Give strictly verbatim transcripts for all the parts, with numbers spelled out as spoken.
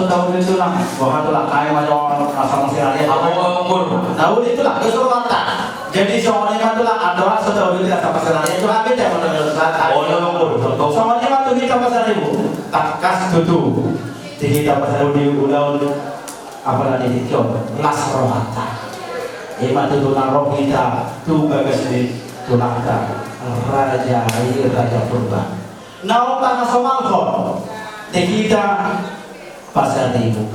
Tahu itu lah, bahwa tulah kai macam asal masih raya. Apa, Bang? Tahu itu lah, itu mata. Jadi soalnya mah tulah ada rasa tahu itu asal masih raya itu habis ya, menurut saya. Oh, iya, Bang. Soalnya mah tuh kita pasar ibu, takas tutu. Di kita pasar ibu di ulaon, apa tadi, Tio? Las rohata. Ima tutu na roh hita tu bagas ni tulangta, Raja i, Raja Purba. Naung tangkas somalhon di hita pasaribu.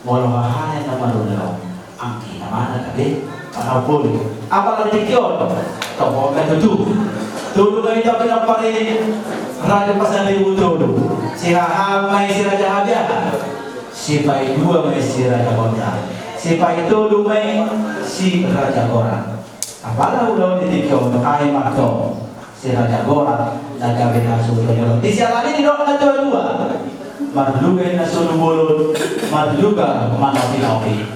Molo haha na marulaon, anggi na mana gabe panamboli. Apala di tingki on, toho ma tutu. Tolu ma hita pinampar i, Raja Pasaribu tolu. Sihaha ma i si Raja Habiahan. Sipaidua ma i si Raja Gondang. Sipaitolu ma i si Raja Goran. Apala ulaon di tingki on, ai ma antong si Raja Goran na gabe hasuhuton ni roha. Di siala ni didok na tuatua, marluga i na solu bolon, marluga ma na pinaopi.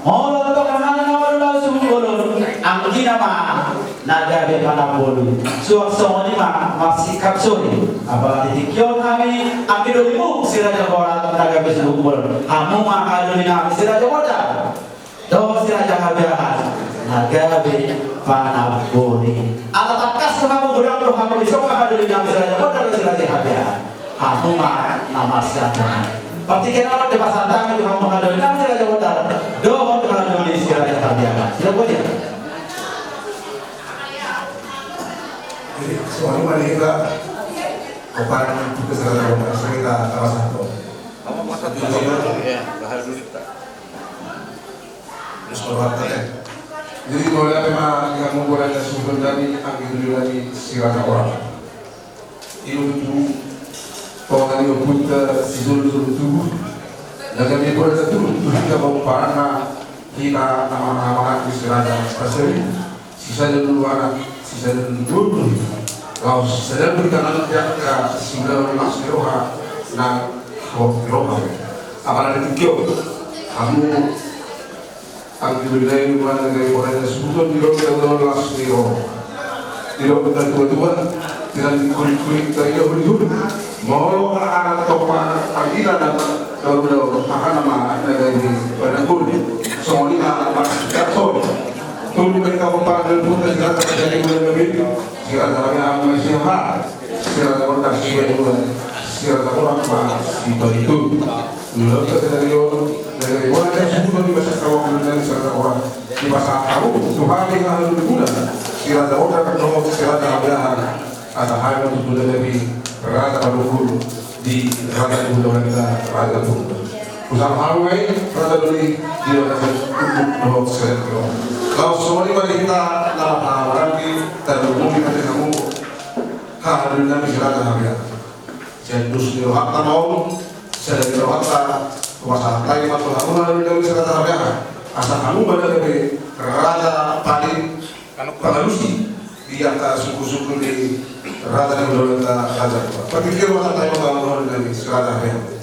Molo antong haha na marulaon solu bolon, anggi na ma na gabe panamboli. Suang songon i ma marsikap sori. Apala di tingki on hami anggi dolimu si Raja Goran na gabe solu bolon, hamu ma anggi doli nami si Raja Goran. Dohot si Raja Habiahan na gabe panamboli. Ala tangkas do hamu, godang do hamu, dison ma anggi doli nami si Raja Gondang dohot si Raja Habiahan. Hamu ma na marsiadopan. Partingkian on dipasahat hami tu hamu anggi doli nami si Raja Gondang dohot anggi doli si Raja Habiahan. Siap, Bos, ya? Jadi soalnya mari kita komparan itu ke Raja Gondang, kita sama satu. Apa maksudnya? Iya, bahas dulu kita. Terus kalau kata ya. Jadi kalau ada mah yang mau boleh ada sumber dari angin dulu dari si Raja Goran. Ibu tu tonga ni ompunta si Solu-solu tubu. Laga ni boleh satu tu hita bau parana hita nama-nama di si Raja Pasaribu. Sisada dulu anak, sisada dulu. Laos sada dulu tangan dia ka sila mas roha na ho roha. Apala di tingki on, hamu anggi doli nami, mana gari orang yang sudah di roda las ni roha. Di roda tuatua, tidak dikulik-kulik dari dahulu. Molo anak-anak tong ma anggi na marulaon, haha na ma na gabe panamboli. Songon i ma marsikap sori. Tolu ma hita komparan ni ompunta si Raja Pasaribu na gabe, si Raja Habiahan ma sihaha, si Raja Gondang sipaidua, si Raja Goran ma sipaitolu. Ulaonta sadari on na gabe bona hasuhuton di bagasan anggi doli nami si Raja Goran. Dipasahat hamu tu hami na hasuhuton, si Raja Gondang dohot si Raja Habiahan. Asa hami ma tutu na gabe raja panungkun di raja ni hulahulanta, Raja Purba. Husahut hamu ma i, raja doli, di raja ni hulahulanta dohot si Raja Purba. Laos songon i ma di hita na marhahamaranggi, tarlumobi ma di hamu haha doli nami si Raja Habiahan. Sian dos ni rohanta ma on, sian dos ni rohanta, hupasahat hami ma tu hamu haha doli nami si Raja Habiahan. Asa hamu ma na gabe raja paling pangalusi di angka sungkun-sungkun ni raja ni hulahulanta, Raja Purba. Partingkian ma hata i ma tu hamu haha doli nami si Raja Habiahan.